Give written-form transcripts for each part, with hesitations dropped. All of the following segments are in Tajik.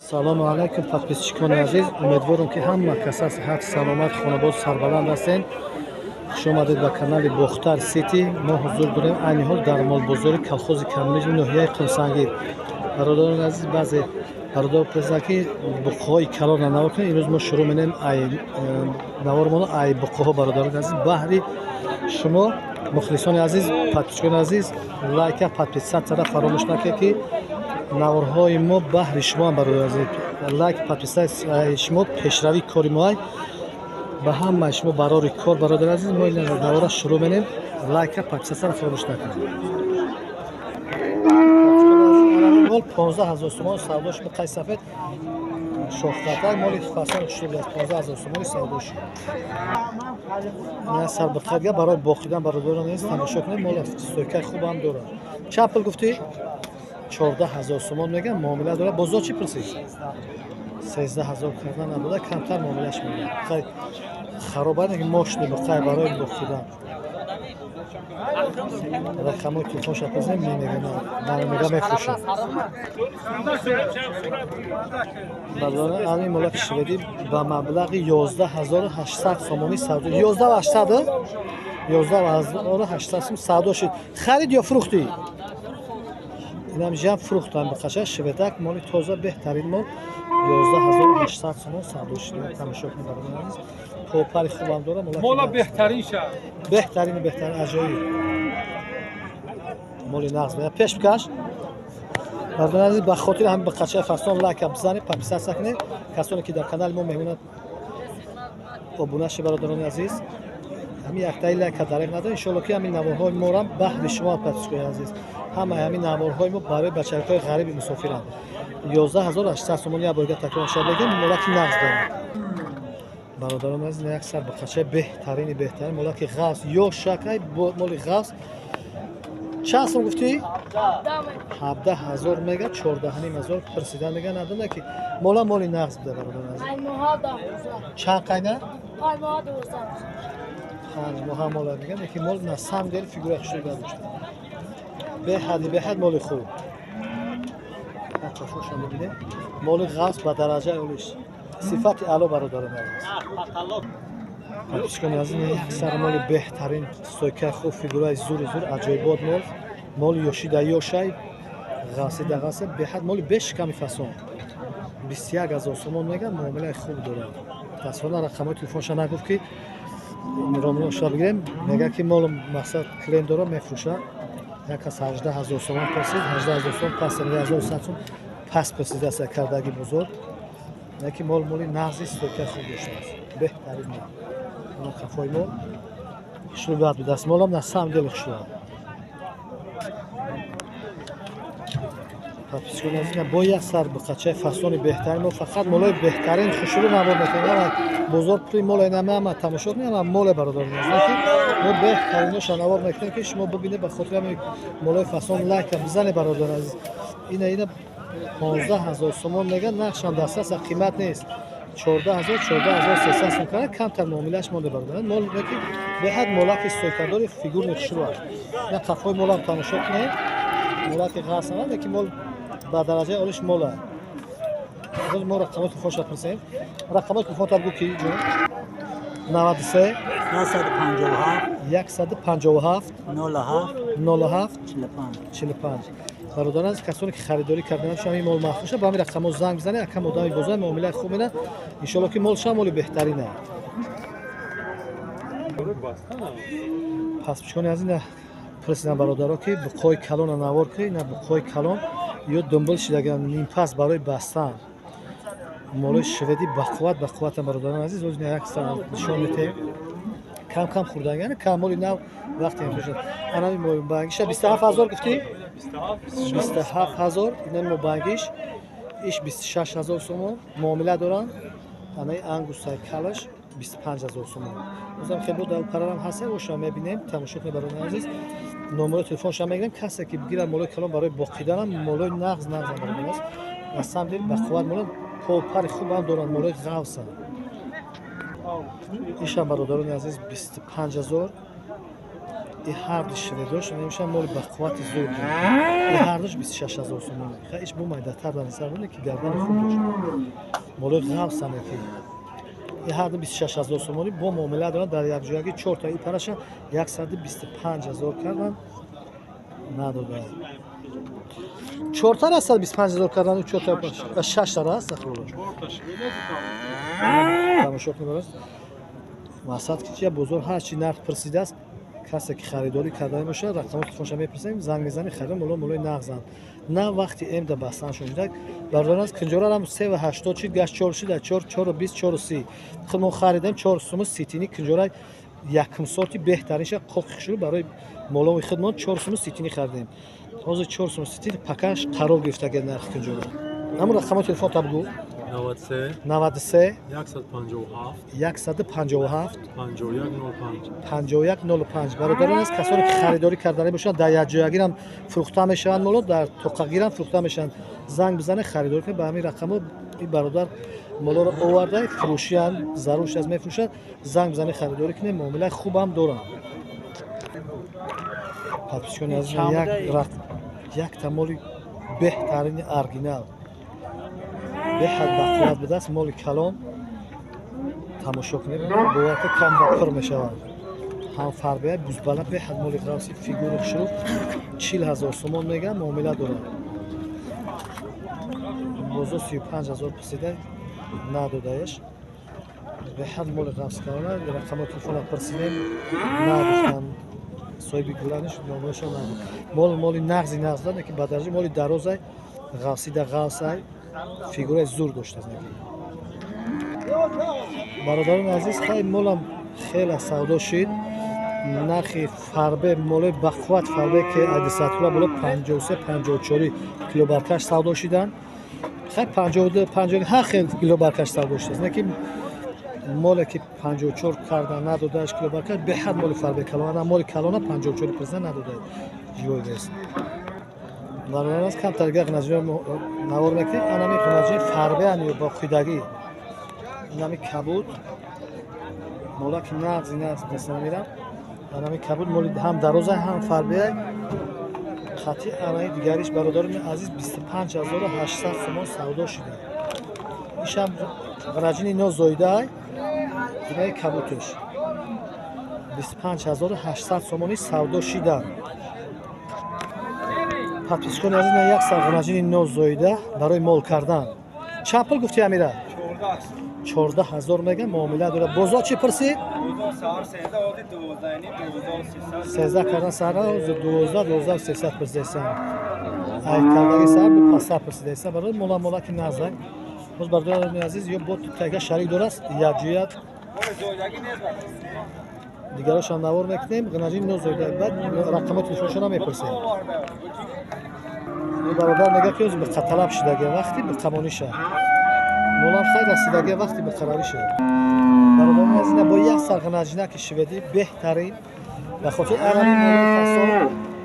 Салому алайкум, подписчикони азиз. Умедворам, ки ҳама каса сиҳат, саломат, хонабод, сарбаланд ҳастед. Хуш омадед ба канали Бохтар Сити. Мо ҳузур дорем айни ҳол дар молбозори колхози коммунизми ноҳияи Қумсангир. Бародарони азиз, баъзе бародар пурсиданд, ки буққаҳои калонро навор кунед. Имрӯз мо шурӯъ менем ай навормоно ай буққаҳо. Бародарони азиз, баҳри шумо, мухлисони азиз, подписчикони азиз, лайка, подписатсияро фаромӯш накунед, ки наворҳои мо баҳри шумо. Бародари азиз, лайк, подписатсияи шумо пешравии кори моай. Ба ҳамаи шумо барори кор. Бародари азиз, мо навора шурӯъ менем. Лайка, подписатсияро фаромӯш накунед. Мол 15 000 сомон савдо шуд. Қай сафед шохтатак, моли фасон шуд, 15 000 сомони савдо шуд. Сар биққатга барои боқидан. Бародарон азиз, тамошо кунед, мол стойкаи хубам дорад. Чанд пул гуфтӣ? 14 000 сомон меган, муомила дорад. Бозор чӣ пурсид? 13 000 карда набуда, камтар муомилаш меган. Хароба мошни буқай барои боқидан. Рақамҳои телефонша пурсем, мега мефурӯшад. Ами молаки шведӣ ба маблағи 11 800 сомонӣ савдо. 11 800, 11 800 сом савдо шуд. Харид ё фурӯхтӣ? Инам ҷам фурӯхтан. Биқаша шведак, моли тоза, беҳтарин мол, 11 800 сомон савдо шуд. Тамошо кунед, бародари азиз, попари хубам дора. Мола беҳтарин ша. Беҳтарини беҳтарин, аҷоиб моли нағз. Пеш бикаш. Бародари азиз, ба хотири ҳамин биқачаи фасон лайка бизанед, подписаться кунед. Касоне ки дар канали мо меҳмонад, обуна шед. Бародарони азиз, ҳамин яктаи лайка дареғ надор. Иншоалло, ки ҳамин наворҳои морам баҳри шумо. Подписчикои азиз, ҳамаи ҳамин наворҳои мо барои бачакҳои ғариби мусофиранд. 11 800 сомон, як борга такрор шад, мегӯям, молаки нағз дорад. Бародарон азиз, як сар биқачаи беҳтарини беҳтарин, молаки ғафс ё шакай, моли ғафс. Чанд сом гуфтӣ? 17 000 мега, 14 500 пурсидан мега. Надона ки мола моли нағз буда. Бародарон азиз, чанд қайна? 5 моҳа мола меган, лекин мол на самом деле фигура хушрӯ дошта, беҳади беҳад моли хуб. Қафоша мебинем, моли ғафс ба дараҷаи олиш, сифати аъло. Бародарон азиз, подписчикони азиз, як сар моли беҳтарин, стойкаи хуб, фигураи зури зур, аҷоибот мол. Моли ёшида ёшай, ғафсида ғафсе, беҳад моли бешиками фасон. 21 000 сомон меган, муомилаи хуб дорад. Мутаассифона, рақамҳои телефонша нагуфт, ки ромша бигирем. Мега, ки молу мақсад клиент дора, мефурӯша. Як кас 18 000 сомон пурсид, 18 000 сом пас, 1100 сом пас пурсидааст кардаги бузург. Яки мол моли нағзи, стойкаи хуб доштааст, беҳтарин мол. Қафои мол хушрӯбият будааст. Молам на самом деле хушрӯ. Подписчикони азиз, бо як сар биқачаи фасони беҳтарин. Мо фақат молои беҳтарин, хушрӯ навор мекунем. Бозор пули моле намеама, тамошо кунем моле. Бародарони азиз, ки мо беҳтариноша навор мекунем, ки шумо бибинед. Ба хотири ҳамин молои фасон лайка бизанед. Бародарони азиз, ина 15 000 сомон меган, нақшам дастраст, қимат нест. 14 000, 14 300 сом кара, камтар муомилааш монда. Бародарон, мол ки беҳад молаки стойкадори, фигурни хушрӯ аст. Ина қафои молам тамошо кунед, молаки ғасамад, лекин мол ба дараҷаи олиш мола. Боз мо рақамҳои телефонша пурсем. Рақамҳои телефонта бигӯ, ки ҷон. 93 157 07 45. Бародарон азиз, касоне ки харидорӣ карданаш ҳамин мол махфуша, ба ҳамин рақамҳо занг бизанед. Акам одами бозор муомилаи хуб мена. Иншоалло, ки молша моли беҳтарина. Подписчикони азиз, пурсидам бародаро, ки буқҳои калона навор кунед. Ина буқҳои калон ё думбил шидаган, нимпас барои бастан, молои шведӣ бақувват, бақувватам. Бародарон азиз, оз як нишон метаҳем. Кам кам хӯрдаган, кам моли нав вақте мефурӯшад. Анами мобангиша 27 000 гуфтӣ? 27 000. Инами мобангиш иш 26 000 сомон, муомила доранд. Анаи ангусай калаш 25 000 сомон. Бозам хеле дар парарам ҳаст, оша мебинем. Тамошо кунед, бародарони азиз, номерои телефонша мегирем. Касе ки бигирад молои калон барои боқиданам, молои нағз, нағз, бародар аст. На самом деле бақувват моло, попари хубам доранд, молои ғафсанд. Ишам, бародарони азиз, 25 000. И ҳарду шведош мешавад, моли ба қуввати зур. И ҳардуш 26 000 сомонӣ. Иш бу майдатар дар назар буне, ки гардани хуб дошт, молои ғафсане, ки и ҳарду 26 000 сомонӣ бо муомила доранд. Дар якҷоягӣ чорта и параша 125 000 кардан, надода. Чортара 125 000 кардан, чорта, шаштара аст. Тамошо кунед, мақсад ки чи бозор ҳарчи нарх пурсидааст. Касе ки харидорӣ карда бошад, рақами телефонша мепурсем, занг мезанем, харидор. Моло молои нағзанд, на вақти эмда бастан шунида. Бародарон, кунҷорарам 3,80 шид, гашт чор шид, чор, 4,20, 4,30. Худ мо харидем 4 суму ситини кунҷора, якум сорти беҳтаринша, қоқи шуру барои молои худмон 4 суму ситини харидем. Ҳозир 4 суму ситини пакаш қарор гирифтаги нархи кунҷора. Ҳамун рақами телефон та бугӯ. 93. 93. 157. 157. 5105. 5105. Бародарон, аст касоне ки харидорӣ кардани бошанд, дар якҷоягирам фурӯхта мешаванд моло, дар тоқагирам фурӯхта мешаванд. Занг бизанед, харидорӣ кунед ба ҳамин рақамо. Ин бародар молоро оварда фурӯшиянд, зарур аз мефурӯшад. Занг бизанед, харидорӣ кунед, муомилаи хубам доранд. Подписчикони азиз, якта моли беҳтарини оригинал, беҳад бақувват будааст, моли калон. Тамошо кунед, боварка камра пур мешавад. Ҳам фарбея, бузбала, беҳад моли ғавси, фигури хушрӯ. 40 000 сомон мегӯям, муомила дорад. Бозор 35 000 пурсида, надодаеш. Беҳад моли ғавси калона. Рақамҳои телефона пурсидем, нагуфтанд. Соҳиби гуланиш номашо нагуфт. Мол моли нағзи нағз дорад, ки ба дараҷаи моли дарозай, ғавсида ғавсай, фигураи зур доштааст. Бародарони азиз, хай, молам хеле савдо шид. Нархи фарбе, молои бақувват фарбе, ки адисаткула боло 53, 54 килобаркаш савдо шиданд. Хай, 52, 50, ҳар хел килобаркаш савдо шудааст, не ки моле ки 54 карда, надодааш килобаркаш. Беҳад моли фарбе калона, моли калона 54 пурсида, надода, ҷой нест. Бародарон, аст камтар гап навор мекунем. Анами ғунаҷои фарбе ани боқидагӣ, инами кабуд молаки нағзи нағз пасна мирам. Анами кабуд моли ҳам дароза, ҳам фарбе хати. Анаи дигариш, бародарони азиз, 25 800 сомон савдо шуда. Ишам ғараҷини нозоидаай, инаи кабутш 25 800 сомонӣ савдо шида. Подписчикони азиз, на як сар ғараҷини нозоида барои мол кардан. Чанд пул гуфти, Амира? 14 000 мегам, муомила дорад. Бозор чӣ пурсид? 13 кардан сара, 12, 12 300 пурсидасан. Ай кардаги сар бу пасар пурсидасан. Барои мола, мола ки назак. Боз, бародарони азиз, ё бо тайга шарик дораст, якҷоя дигарошам навор мекунем. Ғинаҷини нозоида, баъд рақамҳои телефоншонам мепурсем. Ин бародар мегӯяд, ки биқаталаб шидаги, вақти биқамониша молам хай расидаги, вақти биқаравиша. Бародарони азиз, бо як сар ғинаҷинаки шведӣ беҳтарин, ба хотири арами молои фасон,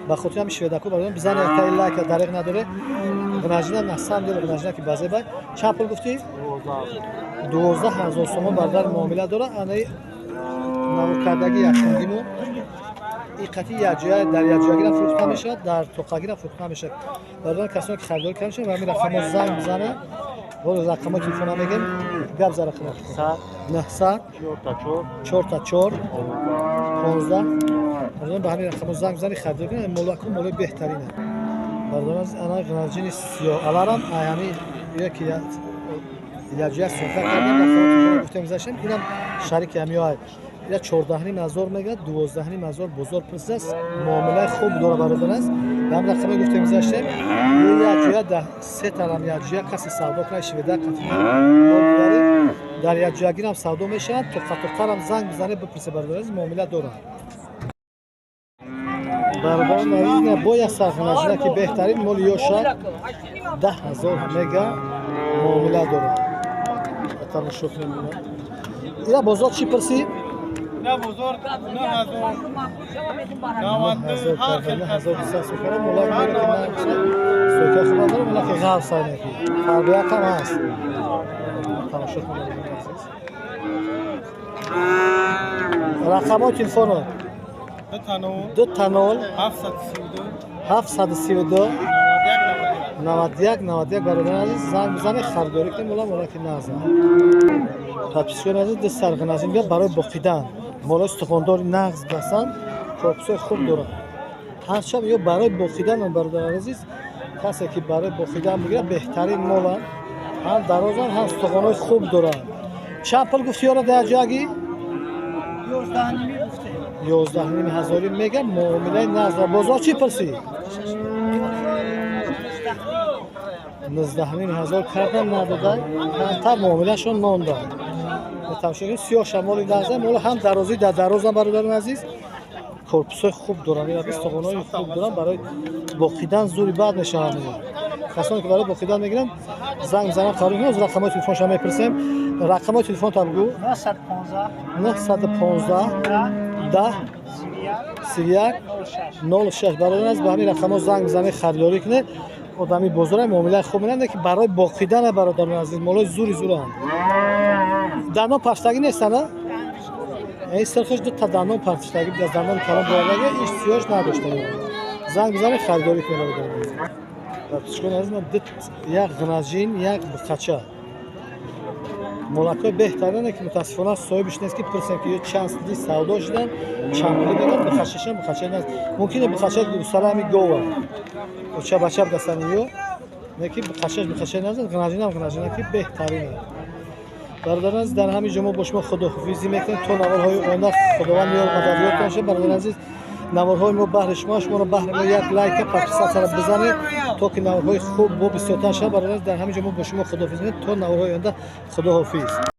ба хотири ҳами шведаку. Бародарон, бизани яктаи лайка дареғ надоре. Ғинаҷина на самом деле ғинаҷинаки базебай. Чанд пул гуфтӣ? 12 000 сомон, бародар, муомила дора. Анаи навокардаги якунгиму и қатъи якҷоя дар якҷоягирам фурӯхта мешавад, дар тоқагирам фурӯхта мешавад. Бародарон, касоне ки харидорӣ карда мешавад, ба ҳамин рақамҳо занг бизананд. Ҳоло рақамҳои телефона мегӯем. Гап за рақама. 900 чорта чор 15. Бародарон, ба ҳамин рақамҳо занг бизанед, харидорӣ кунед. Молаку молои беҳтарина. Бародарон, ана ғинаҷини сиёҳ аларам ҳамин яки якҷоя суҳбат кардем, рақамҳои телефона гуфтем, гузаштем. Инам шарики ҳамиёай. Ира 14,5 ҳазор мегӯяд, 12,5 ҳазор бозор пурсидааст, муомилаи хуб дора. Бародар аст, ба ҳам рақаме гуфтем, гузаштем. Якҷоя да се тарам якҷоя касе савдо кунад, шведа қатигари дар якҷоягирам савдо мешаванд. Тоқатоқарам занг бизанед, бипурсе. Бародар азиз, муомила дорад. Бародарон азиз, бо як сархонашина ки беҳтарин моли ёша, 10 000 мега, муомила дорад. Тамошо кунем. Ира бозор чӣ пурсид? На бозор 9000. 9000 карда, 9200 сукара. Молак сока хуб дорад, молаки ғафс айнаки фарбият ҳам ҳаст. Тамошо кунед, азиз, рақамҳои телефоно. 2 0 732 91 91. Бародари азиз, занг бизанед, харидорӣ кунед, мола молаки нағза. Подписчикони азиз, ду сар ғинажин биёд барои боқидан. Молои сухондори нағз басанд, корпусҳои хуб доранд. Ҳарчанд ё барои боқидан, бародари азиз, касе ки барои боқидан бигирад, беҳтарин моланд. Ҳам дарозанд, ҳам сухонҳои хуб доранд. Чанд пул гуфти ёра дар ҷоги? 11,5 ҳазорӣ мегам, муомилаи нағз. Бозор чӣ пурсӣ? 19,5 ҳазор кардам, надода, камтар муомилашон монда. Тамошо сиёҳ шамоли нағза, мола ҳам дарозӣ дар дарозам, бародарони азиз, корпусҳои хуб доранд, истихонаҳои хуб доранд, барои боқидан зури бад мешаванд. Касоне ки барои боқидан мегиранд, занг бизананд, қарор кунанд. Рақамҳои телефоншон мепурсем. Рақамҳои телефон та бигӯ. 915 10 31 06. Бародарон азиз, ба ҳамин рақамҳо занг бизанед, харидорӣ кунед. Одами бозора муомилаи хуб менанд, ки барои боқидана, бародарони азиз, молои зури зуранд. Дандон парштагӣ нестанд, а? Ин сирхиш ду та дандон парштагӣ, аз дандон калон бурдаги, иш сиёш надошта. Занг бизанед, харидорӣ кунед, бародарони азиз. Подписчикони азиз, як ғинажин, як буқача. Молакҳои беҳтарине ки мутаассифона соҳибиш нест, ки пурсем ки ё чанд ли савдо шудан, чанд пулӣ мегӯянд. Буқачашам буқача нест. Мумкин буқача гусала ҳами гова. Оча бача дастани ё не ки буқачаш буқача нест, ғинажинам ғинажина ки беҳтарине. Бародарон азиз, дар ҳамин ҷо мо бо шумо худоҳофизӣ мекунем то наворҳои оянда. Худованд ёр мададёртон шавад. Бародарон азиз, наворҳои мо баҳри шумо, шуморо баҳри мо як лайка, подписаться бизанед, то ки наворҳои хуб бо бисёртар шавад. Бародарон азиз, дар ҳамин ҷо мо бо шумо худоҳофизӣ мекунем то наворҳои оянда. Худоҳофиз.